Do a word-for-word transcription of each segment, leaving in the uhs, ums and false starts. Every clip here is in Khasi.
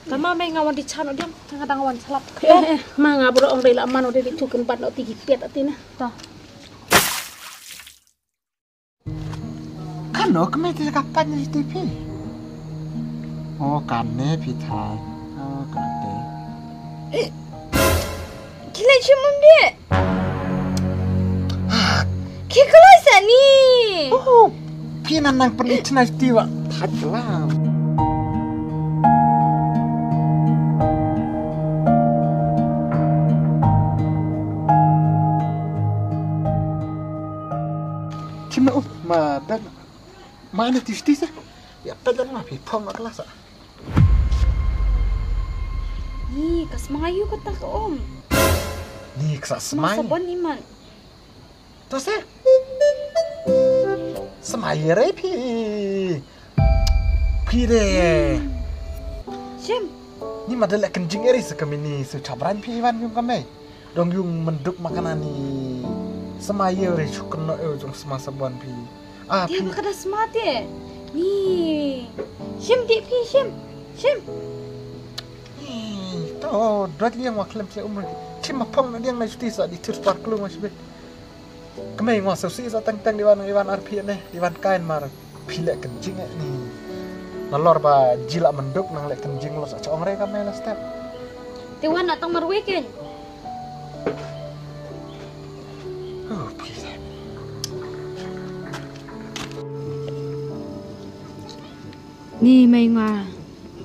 Tama mei nga wan di chan odiang, nga dang wan chalap. Eh, eh, ma nga bro ong dei la man ong dei di tu ken bat no tigi piat ati na. Ta. Kano kemei te ka pat ni T V? Oh, kane phi thai. Oh, kate. Eh, kile chimum de. Ki kloi sa ni. Oh, phi nan nang pernah cina tiwa. Thai kelam. Chim na up ma dan ma ni tis tis eh. Ya pedan ma phi phong ma kelas ah. Ni ka smai yu kata ka om. Ni ksa Ma smai. Sabon iman. To se. Smai re phi. Phi re. Shim. Ni ma dele kenjing eri se kamini se chabran phi wan yung kame. Dong yung menduk makanan ni. Smai re chukno e jong sma sabon phi. Ah, dia phi. Ka kada smart eh. Ni. Shim di phi shim. Shim. Ni, to dot liang wa klem se umri. Shim ma phong na diang na juti sa di tir par klung wa shibit. Kemei ngwa sa si sa teng teng di wan, di wan arpi ne, di wan kain mar. Phi lek kenjing eh ni. Nalor ba jila menduk nang lek kenjing lo sa chong re kemei la step. Ti wan na tong mar weekend. Oh, phi lek. Ni mei nga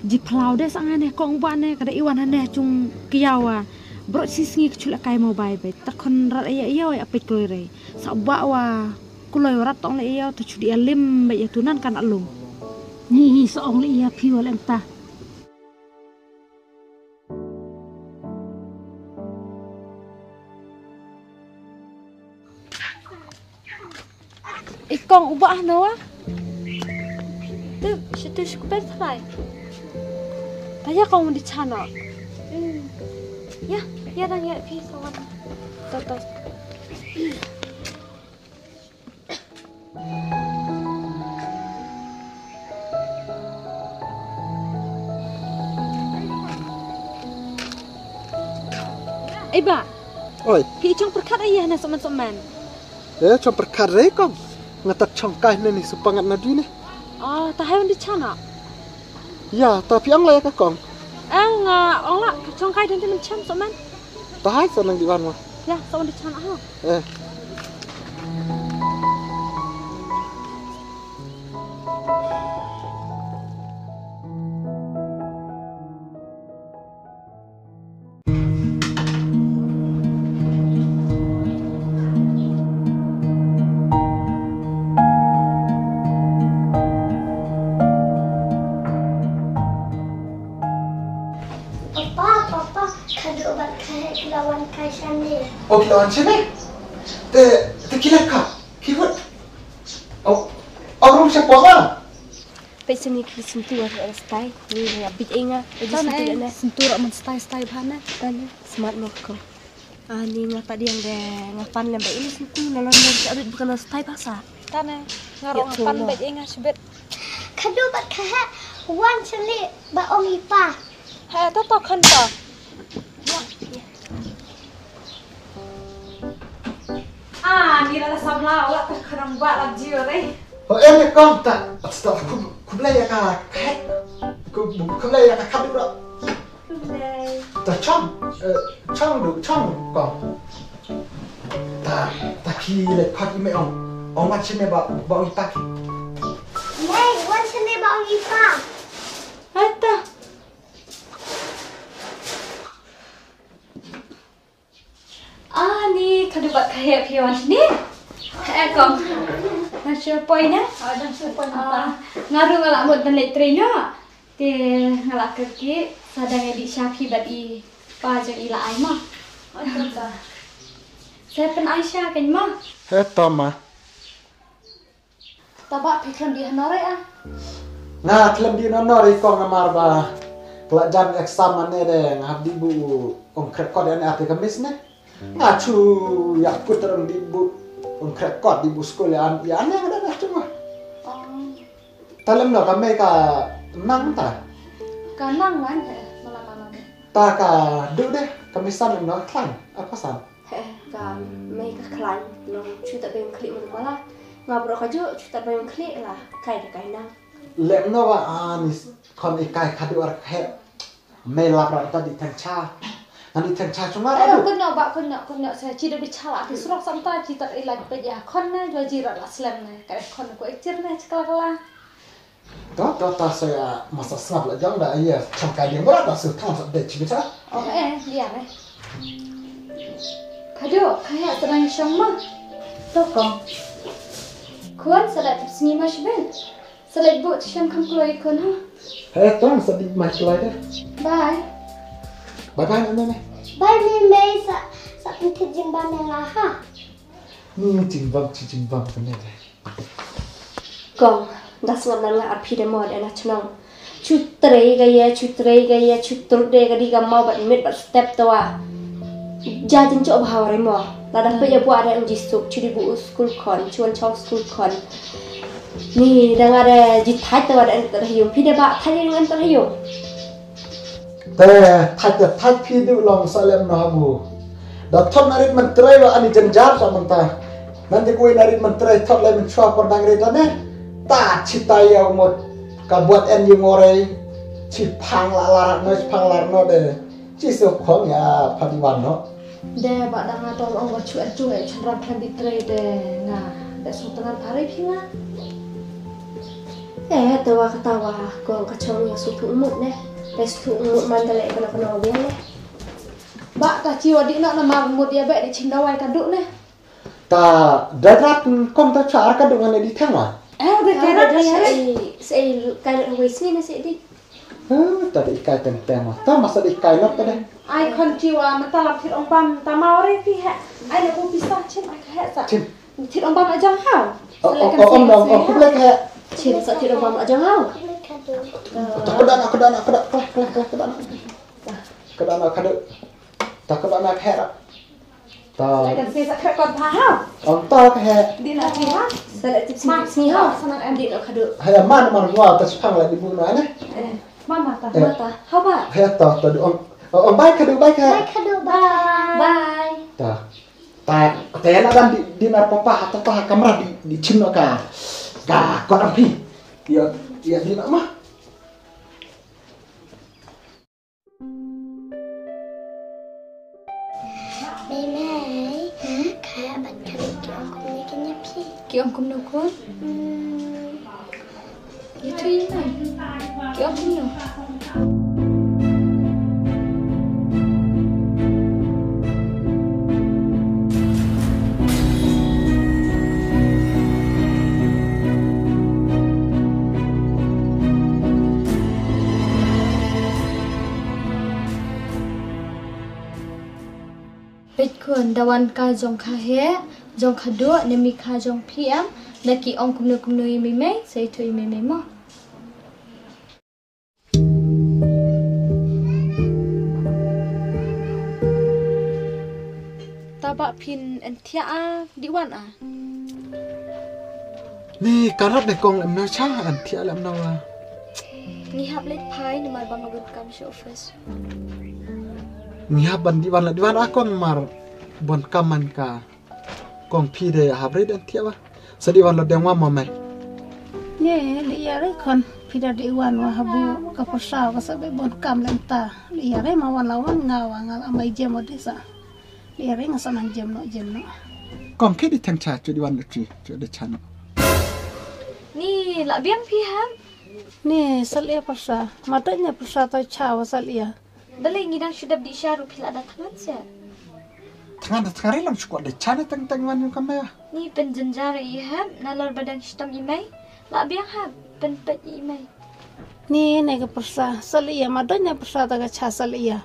ji phlaw de sa nga ne kong ba ne kada iwan ne chung kiawa. Bro si sngi kchul kai mo bai bai. Ta khon rat ya ya ya pit koi re. Sa ba wa kuloi rat tong le ya ta chudi alim ba ya tunan kan alung. Ni hi sa ong le ya phi wa lem ta. Ikong uba hano wa. Tu, situ sikuper tharai. Taya kong di chano. Hmm. Ya, ya dang ya pi sawan. Totos. Eba. Oi. Ki chong perkat aye na soman soman. Eh, chong perkat re kong. Nga ta chong kai ne ni supangat na di ne. Oh, ta hai di chana. Ya, ta pi ang la ya ka kong. Ang, ah, ong la chong kai dan di men cham soman. Ta hai sa nang di wan wa. Ya, soman di chana ha. Eh. Papa, papa, khadduh bad khaheh ki la wan kai shane. Oh, ki la wan shane? Te, te ki la ka? Ki wat? Oh, oh, rum sha pwa. Peit sini ki syntu ar stai. Ni nga bit enga. Edi syntu ne. Syntu rak men stai stai bha ne. Tane. Smart mo ko. Ah, ni nga ta diang de nga pan lem ba ini syntu na lon lem abit bukan stai bha sa. Tane. Nga rak pan bit enga sibit. Khadduh bad khaheh wan chali ba ong ipa. He to to khan to. Ah, ni la samla wala ta kharang ba la jiyo re. Ho em ne kong ta. Sta khub khub la ya ka khat. Khub khub la ya ka khat bro. Khub lai. Ta chong, eh, chong du chong kong. Ta ta ki le khat i me ong. Ong mat chine ba ba ong ta ki. Nei, wan chine ba ong i pa. Ata. Ah, ni khadduh bad khaheh phi wan ni. Eh, kong. Nang shu poi na? Ah, nang shu poi na. Ah, nga ruh nga la mut ban leit trei noh. Te nga la kyrkieh, sa dang ïa dih sha phi bad i pa jong i la ai mo. Sa pyn ai sha kein mo. He to ma. Taba phi khlem dih hano re ah? Nga khlem dih hano re kong namar ba ka la jan exam ane de nga hap dih buh ong khreh kot ane ate ka miss ne. Nga chu ïa kut rang dih buh ong khreh kot dih buh skul ïa an ïa ane nga da na chu ma. Oh. Ta lem no ka mei ka nang ta. Ka nang man he. Ka ka duh de, ka mei san em no khlaiñ, apa san? He, ka mei ka khlaiñ, nong shu tad ba ïong khlieh mano mala. Nga baroh ka juh, shu tad ba ïong khlieh la, kai da kai nang. Lem no ba ani khon i kai ka duh ar ka he. Mei lap rat ta di thang cha. Ngan di thang cha chunga ra Ayo, duh. Kynnoh ba, kynnoh, kynnoh sa chi da bi cha la, ti surok sam ta, chi tad i lait peit ïa khon na, jua ji rat la slem na. Ka khon ko i chir na, chikla kala. To, to, to, sa ïa masa sngap la jong da, ïa, kham kai ding bra, da su thang sa dei chi bita. Oh, eh, ïa, eh. Kado, kaya terang shong ma. To kong. Kuan sa da tip sngi ma shibin. Sa leit buh shem kham kloi kuan ha. He, tang sa di ma kloi de. Bye. Bye bye, mei mei. Bye, mei mei, sa, sa pynthit jingbam ïa nga ha. Ni jingbam, chi jingbam kane de. Kong, da sngap na nga ar phi de mo de na chnong. Chu trei ka ye, chu trei ka ye, chu trut de ka di ka mau bad mit bad step to wa. Ja jin cho bha wa re mo. Lada pe ya bua de ang ji suk, chu di bu u skul khon, chu wan chau skul khon. Ni da nga de ji thait to wa de ang ter hiu, phi de ba thait de ang ter hiu. Te thait te thait phi duh long sa lem noh habu. Da thot na rit myntrei wa ani jynjar sa mynta. Ngan te kui na rit myntrei thot lem mynchwa por dang rit ne. Ta chi tai ya mut ka buat en yu ngorei. Chi phang la la no, chi phang la no de. Chi so khong ya pha di wan no. De ba dang nga tol ong ba chu et chu et chun ram khlem di trei de nga. De so tngan phari phi nga. Eh, te wa kata wa kong ka chong ya su thu mut ne. Te su thu mut man te le kana kana biang ne. Ba ta chi wa di no na mar mut ya be di chin dawai ka du ne. Ta da rat kong ta cha ar ka du ngan di thang wa. Eh, de ka rat ya. Sei sei kai le wei sni ne sei di. Eh, ta dei kai teng teng ma. Ta masa dei kai nok ta dei. Ai khon chi wa mynta lam thit ong bam ta ma ore phi he. Ai le bu pisa chin ai ka he sa. Chin. Thit ong bam ajang hau. O o o ong dong ong kublek he. Chin sa thit ong bam ajang hau. Ta kada na kada na kada kla kla kla kada na. Kada na kada. Ta kada na he ra. Ta. Sa kan sa khat kon pha ha. Ong ta ka he. Di na chi ha. Sa la tip sni tip sni ha. Sa nang em di no khadu. He man man wa ta chipang la di bu na ne. Eh, mama ta. Eh. Mata. Ha ba. He ta ta di ong. Ong bai khadu bai kha. Bai khadu bai. Bai. Ta. Ta ta ya na dan di di na papa ha ta ta ha kamra di di chin no ka. Ka ko na phi. Ya ya di na ma. Mei mei, hmm? Kaya ban kali ki ong kumne kine phi. Ki ong kumno ko? Hmm. Itu ina. Ki ong kumno. Peit khun, da wan ka jong kha heh, jong kha duh, ne mi kha jong phi em, da ki ong kumno kumno ïa mei mei, sa ïathuh ïa mei mei mo. Ta bah phin en thiah a, dih wan a. Ni karap ne kong em no cha an thiah lem no wa. Ngi hap leit phai namar ba nga bun kam sha office. Ngi hap ban dih wan la dih wan a kong mar bun kam man ka. Kong phi de hap re dan thiah wa. Sa dih wan la deng wa ma mai. Ye le ya re khon phi da dih wan wa habu ka pyrsa wa sa be bun kam lem ta. Le ya re ma wan la wan nga wa nga la mai jem wa de sa. Ri ri nga sa nang jem noh jem noh. Kong ke di theng cha chu di wan da chi chu da cha noh. Ni la biang phi ham? Ni sal ïa pyrsa. Ma dei ne pyrsa ta cha wa sal ïa. Balei ngi dang shu dap di sha ruh phi la da thngan seh. Thngan da thngan ri lang shu kwah da cha ne teng teng wan yu kam ya. Ni pynjynjar ïa ham nalor ba dang shitom i mei. La biang ham pynpeit i mei. Ni ne ka pyrsa sal ïa ma dei ne pyrsa ta ka cha sal ïa.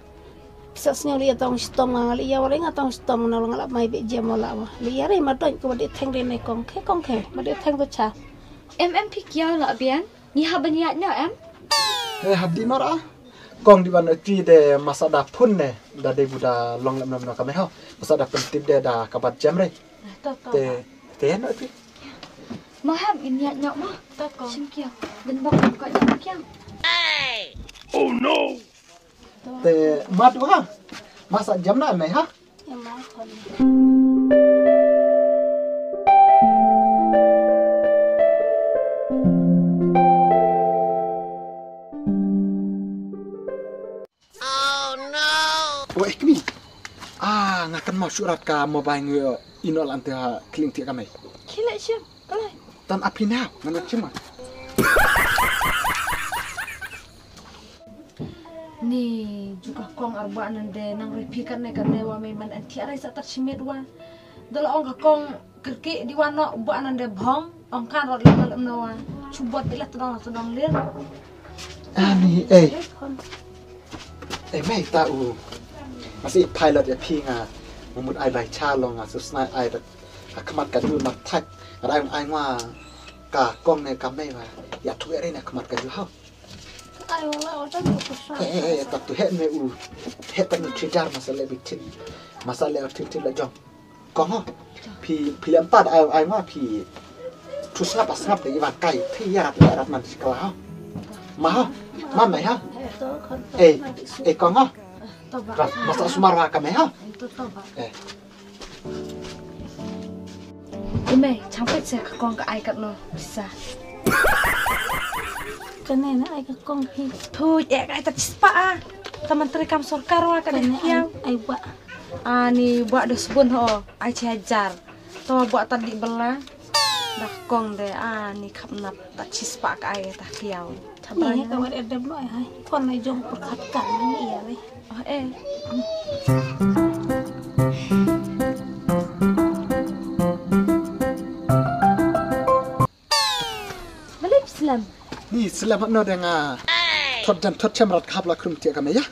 Pisa sñiaw li ya tong shitom nga li ya wa ri nga tong shitom nga la nga la mai be jem wa la wa. Li ya ri ma doi ko ba di theng ri ne kong khe kong khe ba di theng to cha. Em em phi kiaw la biang. Ngi hap ban ïaid noh em. He hap di nor a. Kong di ban ti de masa da phun ne da de bu da long lem nam na ka me ho. Masa da pyn tip de da ka bat jem ri. To to. Te te no ti. Ma hap ngin ïaid noh ma. To kong. Shim kiaw. Dun bok ko jam kiaw. Oh no. Te mat ha. Masa jam na me ha. Oh no. Oh, eh, kmi. Ah, nga kan mau surat ka mobile ngi ino lan te ha kling ti ka mai. Kile shim, kale. Tan api na, ngan chima. Ni ju ka kong ar ba nan de nang repi kan ne kan ne wa me man an ti arai sa tak shimit wa. Dol ong ka kong kerki di wa no ba nan de bhong ong kan rot le lem no wa. Chubot ila tdong tdong lir. Ani eh. Eh me ta u. Masi pilot ya pi nga. Mumut ai bai cha long nga susnai ai bet. Ka kmat ka ju mat thak. Rai ai ngwa ka kong ne ka me wa. Ya tu ere ne kmat ka ju hau. Ai wala wala tu sa. Eh eh eh tak tu he me u. He tak ni tridar masa le bitin. Masa le bitin la jong. Kong ha. Phi phi lem tad ai ai ma phi. Tu sngap a sngap de iwan kai phi ya rat ya rat man sikala ha. Ma ha. Ma mai ha. Eh eh kong ha. Ras masa sumar wa ka me ha. Eh. Ime, champit se ka kong ka ai kat no pisa. Kane na ai ka kong phi. Thu eh ka ai ta chispa a. Ta mantri kam sorkar wa ka ne khiaw. Ai ba. Ani ba dos bun ho ai chi hajar. To ba ta di bela. Dah kong de ani khap nap ta chispa ka ai ta khiaw. Ni ka wer edem lo ai hai. Kon ai jong perkhat kan ni ya le. Oh eh. Balik Islam. Ni Islam no de nga. Thot dan thot chamrat khap la krum tia ka me ya.